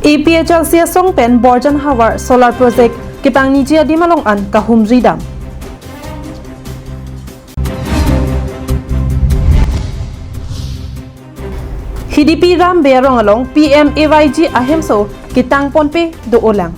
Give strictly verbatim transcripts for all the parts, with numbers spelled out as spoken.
A P H L C asong pen Borjan havar solar project kepangniji adim along an kahumri dam. Hidipi Ram Bey arong along P M A Y G ahemso ketang ponpe do-olang.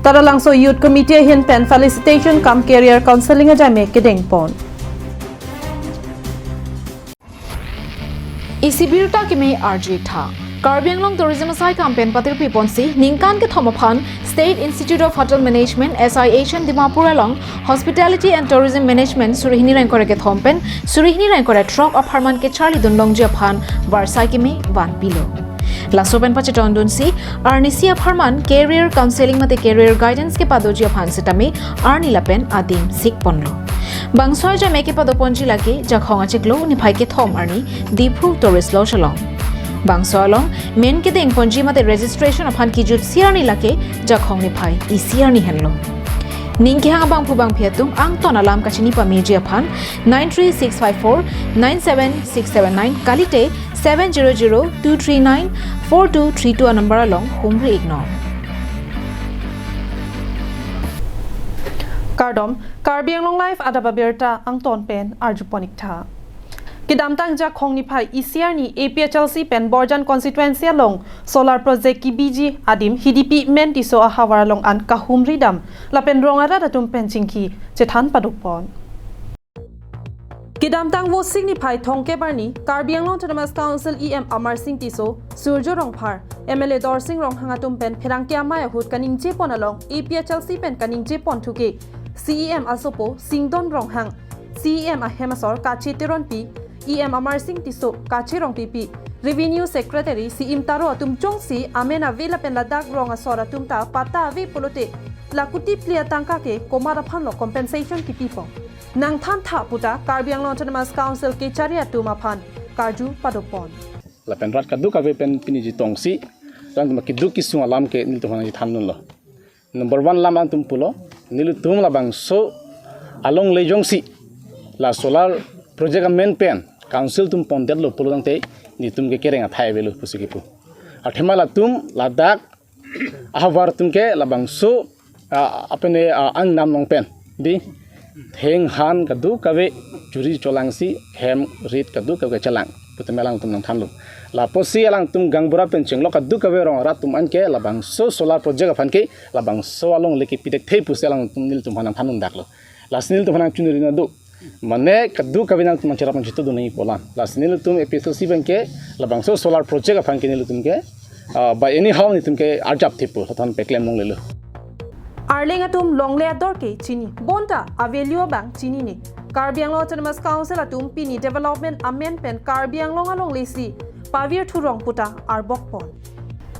Taralangso Youth Committee ahin pen felicitation cum career counseling ajame kedeng pon. Isi birta kimi arju tha. Karbi Anglong Tourism asai kam pen patirpi ponsi ningkan kethom aphan State Institute of Hotel Management, S I H and Dimapur along Hospitality and Tourism Management suri hini ingkoi ra kethom pen suri hini ingkoi ra throk apharman kecharli dun longji aphan varsai kimi vanpilo. Laso pen pachetong dunsi arnisi apharman career counseling mate career guidance kepadoji aphan sitame arni lapen adim sik ponlo. Bangso ajame kepado ponji lake Jakhong achiklo niphai kethom arni Diphu Tourist Lodge along. Bangso along men kedeng ponji mate registration aphan kijutsi arni lake Jakhong niphai isi arni henlo. Ning kehang abangphu bangphi atum angton alam kachini pameji aphan nine three six five four nine seven six seven nine kalite seven zero zero two three nine four two three two anumber along humri iknon. Kardom, Karbi Anglong Live adap abirta angton pen arju pon ik tha. Kedamtang Jakhong niphai isi arni A P H L C pen Borjan constituency along solar project kebiji adim Hidipi men Tisso ahavar along an kahumri dam lapen rong arat atum pen chingki chethan paduk pon. Kedamtang Vosik niphai thomkep arni Karbi Anglong Autonomous Council E M Amarsing Tisso, Surjya Rongphar, M L A Dorsing Ronghang atum pen pherangke amei ahut kaningje pon along A P H L C pen kaningje pon thuke C E M asopo Singdon Ronghang, C E M ahem asor Kache Teronpi, E M Amarsing Tisso, Kache Rongpipi, Revenue Secretary C M Taro atum jongsi amen ave lapen ladak rong asor atum ta patta ave pulote la kuti pli atangka ke komat aphanlo compensation kipi pon. Nangthan tha puta Karbi Anglong Autonomous Council kechari atum aphan karju paduk pon. Lapen rat kadokave pen pini chetongsi, rang ma keduk kesung alam ke nelitum aphan chethan dunlo. Number one alam nangtum pulo, nelitum labangso alongle jongsi la solar project amen pen council atum pondetlo pulo tangte nelitum ke kereng athai avelo pusi kipu. Athema latum ladak ahavar atum ke labangso, ah, apene, ah, angnam along pen, dei, thenghan kadokave churi cholangsi hem rit kadokave chelang putame alangtum nangthanlo. Lapusi alangtum gaonbura pen chenglok kadokave rong arat atum an ke labangso solar project aphan ke labangso alongle kepi dekthe pusi alangtum nelitum aphan nangthan dundaklo. Lasi nelitum aphan nangchunri nangdo. Mane kadokave nangtum nangcherap nangchitu dun nangji pu alam. Lasi nelitum A P H L C abang ke labangso solar project aphan ke nelitum ke, ah, by anyhow nelitum ke arjap thepo, latum paklem longlelo. Arleng atum longle ador ke chini, bonta a-value abang chinine. Karbi Anglong Autonomous Council atum pini development amen pen Karbi Anglong alongle si pavir thurong puta arbok pon.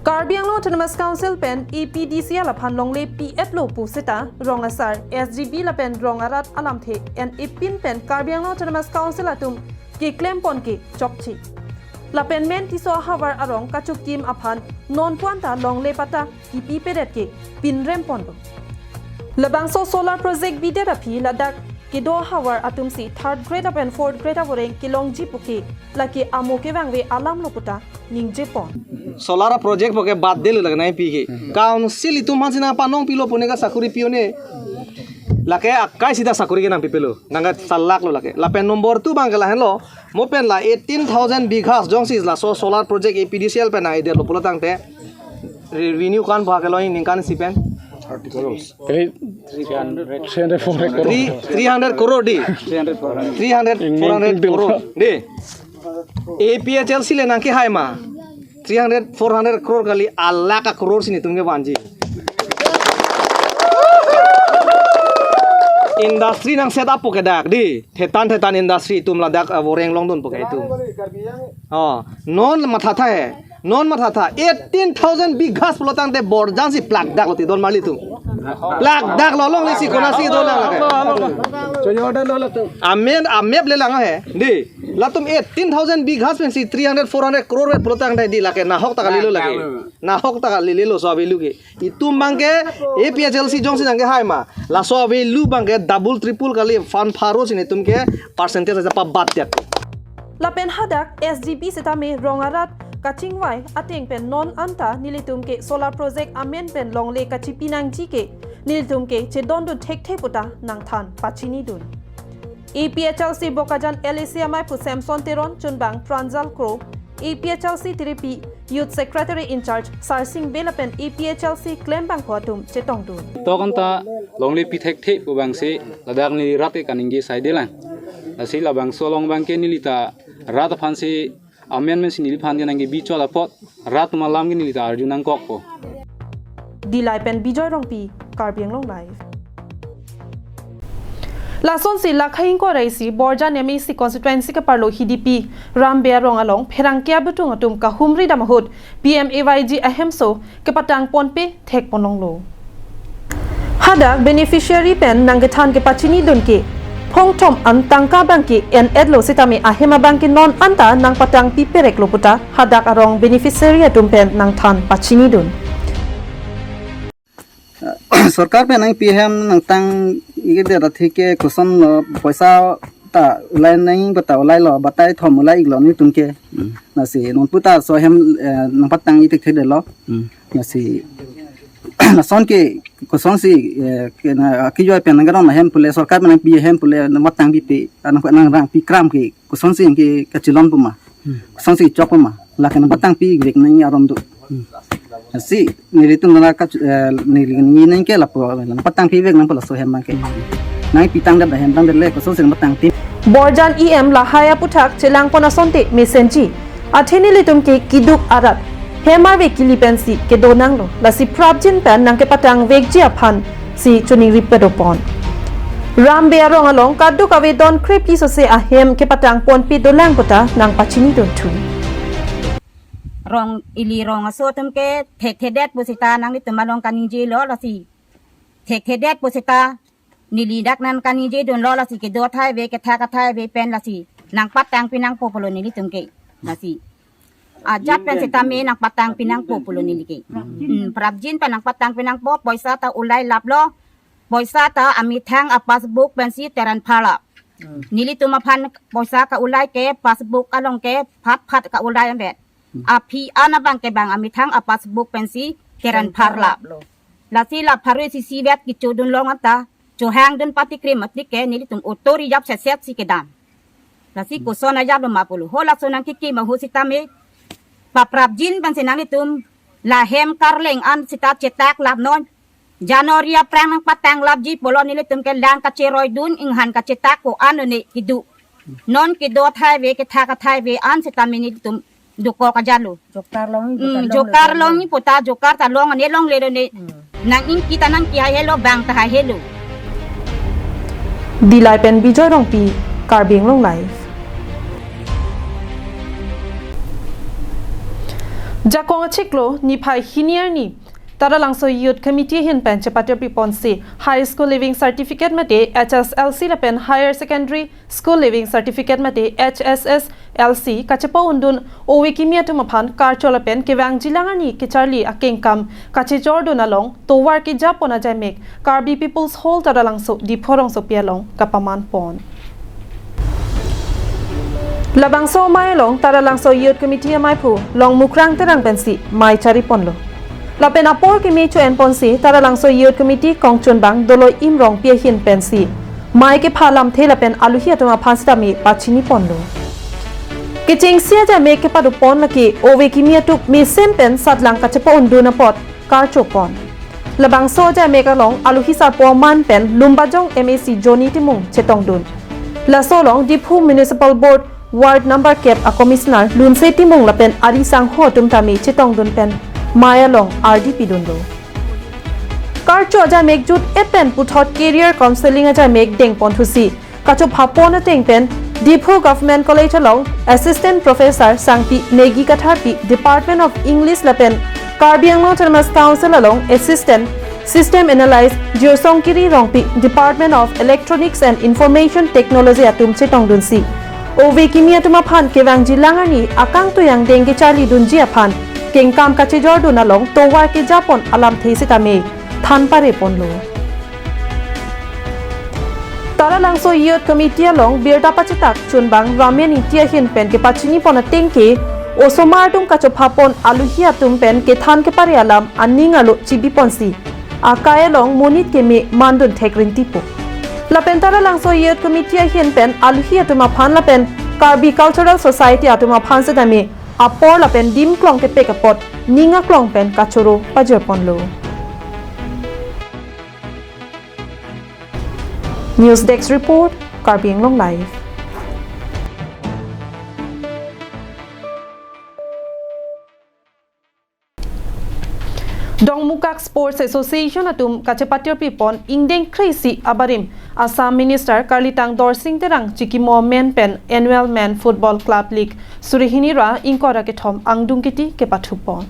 Karbi Anglong Autonomous Council pen A P D C L aphan longle pi-etlo pusita rong asar, S G B lapen rong arat alamthe en ipin pen Karbi Anglong Autonomous Council atum keklem pon ke chokche. Lapen men Tisso ahavar arong kachokim aphan non puan ta longle patta kipi pedet ke pinrem ponlo. Labangso solar project bidet aphi ladak kedo ahavar atumsi third grade lapen fourth grade avoreng kelongji puke lake amo kevangve alamlo puta ningje pon. Solar project puke bad delo lake nai pi ke. Council itum aphan si nangpanong pilo pune ka sakuri pi-o ne. Lake akai sida sakuri ke nangpipelo. Nangka salak lo lake. Lapen number two abang ke lahenlo. Mo pen la eighteen thousand bighas jongsi laso solar project A P D C L pen nang-edetlo pulo tangte revenue ko-an bhag lo ningkan isi pen? Kali three hundred, four hundred crore. Three, three hundred crore dei. Three hundred, four hundred. Three hundred, four hundred crore dei. A P H L C le nangkehai ma. Three hundred, four hundred crore kali, alakh a-crore si nelitum kevanji. Industry nang set up puke dak dei. Thetan thetan industry itum ladak, ah, voreng longdun puke itum. Oh, non mathatha he. Non mathatha. Eighteen thousand bighas pulo tangte Borjan si plakdak lo ti don marli itum. Plakdak lo longle si konatsi do lang lake. Amen, amep le lang he. Dei. Latum eighteen thousand bighas pensi three hundred four hundred crore vet pulotangte di lake nahok ta kalilo lake. Nahok ta kalilo laso avelu ke. Itum abangke A P H L C jongsi nangkehai ma. Laso avelu abangke double triple kali, fund pharo si netum ke percentage aja pabat diak. Lapen hadak S G B sitame rong arat kachingvai ateng pen non anta nelitum ke solar project amen pen longle kachipi nangji ke nelitum ke chedondun thekthe puta nangthan pachinidun. A P H L C Bokajan L A C amei pu Samson Teron, chunbang Pranjal Kro, A P H L C tiripi Youth Secretary in charge Sarsing Bey lapen A P H L C klembangphu atum chetongdun. Tok anta longle pi thekthe pu abangsi ladak neli rat ke kaningje saidelang. Lasi labangso along abangke neli ta rat aphansi amen amen si neliphan ke nangkebi chot apot rat atum alam ke neli ta arju nangkokpo. Dillai pen Bijoy Rongpi, Karbi Anglong Live. Lasonsi lake ingkoi ra isi Borjan M A C constituency keparlo Hidipi Ram Bey arong along pherangke abutung atum kahumri dam ahut P M A Y G ahemso kepatang ponpe thek ponlonglo. Hadak beneficiary pen nangkethan kepachinidun ke phongthom an tangka abangke en-etlo sitame ahem abangke non anta nangpatang pipereklo puta hadak arong beneficiary atum pen nangthan pachinidun. Sorkar pen nangpi ahem nangtang ike det athe ke kosonlo, poisa ta ulai nang puta ulailo, batai thom ulai-iklo netum ke. Hmm. Lasi non puta laso ahem, eh, nangpatang itik thedetlo. Hmm. Lasi lason ke kosonsi, eh, ke na akijoi pen nangkarong ahem pule, sorkar pen nangpi ahem pule nangpatang pipe, nang nangrang pikram ke kosonsi ke kachilon puma. Hmm. Kosonsi chok puma. Lake nangpatang pivek nang aron do. Hmm. Si nelitum nangka, eh, neli nangke lapu nangpatang pivek nangpo laso ahem abangke. Nangpitang det ahem abang det le kosonsi nangpatang pi. Borjan E M lahai aputhak chelang pon asonte mesenji. Athe nelitum ke keduk arat hem arve kili pensi kedo nanglo. Lasi prapjin pen nangkepatang vekji aphansi choningri padopon. Ram Bey arong along kadokave don krepli sose ahem kepatang ponpe dolang puta nangpachinidun thu. Rong ili rong aso atum ke thekthedet pusita nanglitum along kaningjelo lasi. Thekthedet pusita neli dak nangkaningjedunlo lasi kedo athai ave kethak athai ave pen lasi nangpatang pinangpo pulo nelitum ke. Lasi ajat pen sitame nangpatang pinangpo pulo neli ke. Hmm, prapjin pen nangpatang pinangpo, poisa ta ulai laplo. Poisa ta amethang a-passbook pensi teran pharlap. Hmm. Nelitum aphan poisa ka-ulai ke passbook along ke phat phat ka-ulai ambet. Hmm. Aphi an abangke bang amethang a-passbook pensi teran pharlaplo. Lasi la pharo isi isi vet kechodun long anta chohangdun patikrim atik ke nelitum auto reserve setset si kedam. Lasi koson ajatlo ma pulo. Ho laso nangkekim ahut sitame paprapjin pensi nanglitum la hem karleng an sita chetak lap non. January aphrang nangpatanglapji pulo nelitum ke lang kacheroidun inghan kachetak ko-an ne kedo. Non kedo athai ave kethak athai ave an sitame nelitum dokok ajatlo. Jokar long, hmm, jokar long, jokar long ni puta jokar ta long ne longlelo ne. Hmm. Nang ingki ta nangkehai helo bang ta hai helo. Dillai pen Bijoy Rongpi, Karbi Anglong Live. Jakong achiklo niphai hini arni Taralangso Youth Committee ahin pen chepatiri ponsi High School Leaving Certificate mate H S L C lapen Higher Secondary School Leaving Certificate mate H S S L C kachepa-undun ove kimi atum aphan karcho lapen kevangjilang arni kecharli akengkam kachejordun along tovar kejapon ajaimek Karbi People's Hall Taralangso Diphu rongsopi along kapaman pon. Labangso amei along Taralangso Youth Committee ameiphu Longmukrang Terang pensi mei chari ponlo. Lapen apor kimi cho-en ponsi Taralangso Youth Committee kongchunbang Doloi Imrongpi ahin pensi mei kepha lamthe lapen aluhi atum aphan sitame pachini ponlo. Kechengsi ajaimek kepado pon lake ove kimi atum mesen pen satlang kachepa-undun apot karcho pon. Labangso ajaimek along aluhi sarpo aman pen Lumbajong M A C Johnny Timung chetongdun. Laso along Diphu Municipal Board Ward number kep a-Commissioner Lunse Timung lapen ari sangho atum tame chetongdun pen mei along ardi pidunlo. Karcho ajaimek jut-et pen puthot career counseling ajaimek dengpon thusi kachopha pon ateng pen Diphu Government College along Assistant Professor Sangpi Negi Katharpi, Department of English lapen Karbi Anglong Autonomous Council along Assistant System Analyst Jirsongkiri Rongpi, Department of Electronics and Information Technology atum chetongdunsi Ove kimi atum aphan kevangji lang arni akangtui angdeng kecharlidunji aphan kengkam kachejordun along tovar kejapon alamthe sitame than pareponlo. Taralangso Youth Committee along birta pachitak chunbang Ramen Ingti ahin pen kepachinipon atengke osomar atum kachophapon aluhi atum pen kethan kepare alam aning arlo chibiponsi akai along monit keme mandun thek rintipo. Lapen Taralangso Youth Committee ahin pen aluhi atum aphan lapen Karbi Cultural Society atum aphan sitame apor lapen dim klong kepek apot ning aklong pen kachoro pajirponlo. News Desk Report, Karbi Anglong Live. Dongmukak Sports Association atum kachepatirpipon ingdeng kre-isi abarim Assam Minister Karlitang Dorsing Terang chikimo amen pen Annual Men Football Club League suri hini ra ingkoi ra kethom angdung kiti kepathupon.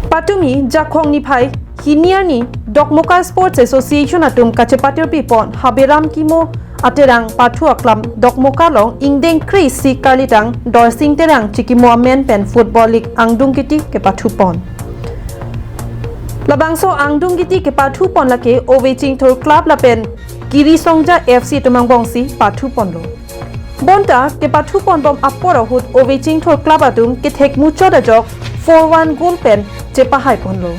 Patumi Jakhong niphai hini arni Dokmoka Sports Association atum kachepatirpipon Haberam Kimo Aterang pathu aklam Dokmoka along ingdeng kre-isi Karlitang Dorsing Terang chikimo amen pen Football League angdung kiti kepathupon. Labangso angdung kiti kepathupon lake Ove Chingthur Club lapen Kiri Songja F C atum angbongsi pathuponlo. Bonta kepathuponbom apor ahut Ove Chingthur Club atum kethek muchot ajok four one goal pen chepahaiponlo.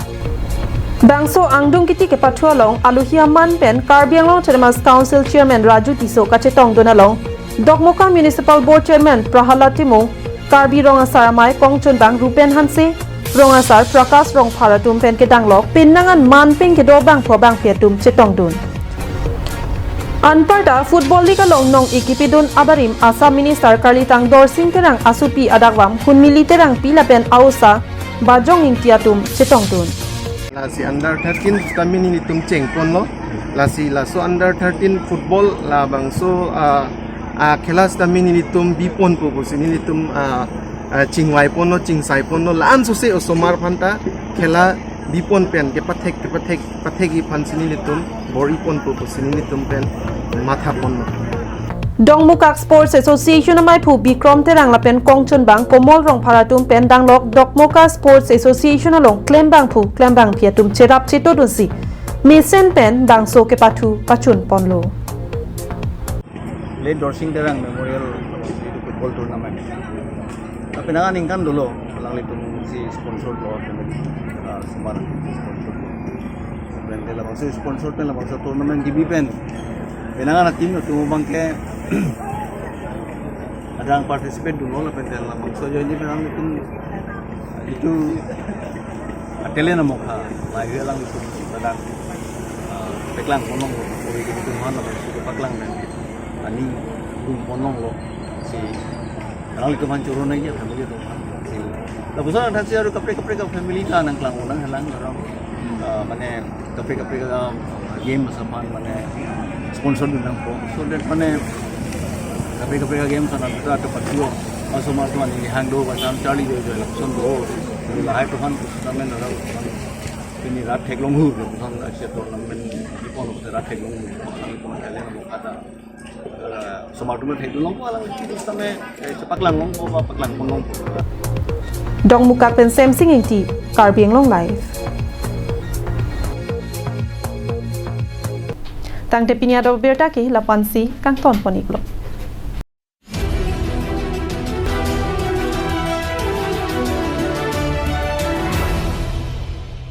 Bangso angdung kiti kepathu along aluhi aman pen Karbi Anglong Autonomous Council Chairman Raju Tisso kachetongdun along Dokmoka Municipal Board Chairman Prahalad Timung, Karbi Rong Asar Amei kongchunbang Rupen Hanse, Rong Asar Prakash Rongphar atum pen kedanglok penang an manpeng kedo bangphu bangphi atum chetongdun. Anparta Football League along nong-ik kipidun abarim Assam Minister Karlitang Dorsing Terang asopi adakvam Hunmili Terangpi lapen aosa Bajong Ingti atum chetongdun. Lasi under thirteen sitame nelitum chengponlo. Lasi laso under thirteen football labangso, ah, ah, khela sitame nelitum biponpo pusi nelitum, ah, ah, chingvaiponlo, chingsaiponlo. La-an sose osomar aphanta khela bipon pen kepathek, kepathek, pathekji aphansi nelitum bor-iponpo pusi nelitum pen mathaponlo. Dongmukak Sports Association amaiphu Bikrom Terang lapen kongchunbang Komol Rongphar atum pen danglok Dokmoka Sports Association along klembangphu klembangphi atum cherap chetodunsi mesen pen bangso kepathu pachunponlo. Late Dorsing Terang Memorial Football Tournament. Tapi nang aningkan dulu, alanglitum si sponsor lo, ah, semar sponsor lo. Pen ke labangso sponsor pen labangso tournament gibi pen. Penang anak team atum abangke adang participate dunlo lapen ke labangso join di penang atum itu atele na mokha, lahai alanglitum ladak, ah, paklang ponlonglo, ove kimi atum aphan labangso paklang pen. Ani dum ponlonglo si alanglitum aphan choro nangji family atum aphan. Si lapuson athak si aru kaprek kaprek a-family ta nangklang nanghelang aron, ah, mane kaprek kaprek a-game asaphan mane sponsor dun nangpo. So that mane kaprek kaprek a-game sana ta to patio. Osomar atum ani hang do ba sam charli do do lapuson do. Lahai atum aphan tournament aron pini rat theklong hu lapuson asia tournament di pon rat theklong hu. Kali na mo kata. Eh, osomar atum theklongpo alang itu sitame, eh, paklang longpo, paklang ponlongpo. Dongmukak pen Semsing Ingti, Karbi Anglong Live. Tangte pini ador birta ke la-ansi kangton pon-iklo.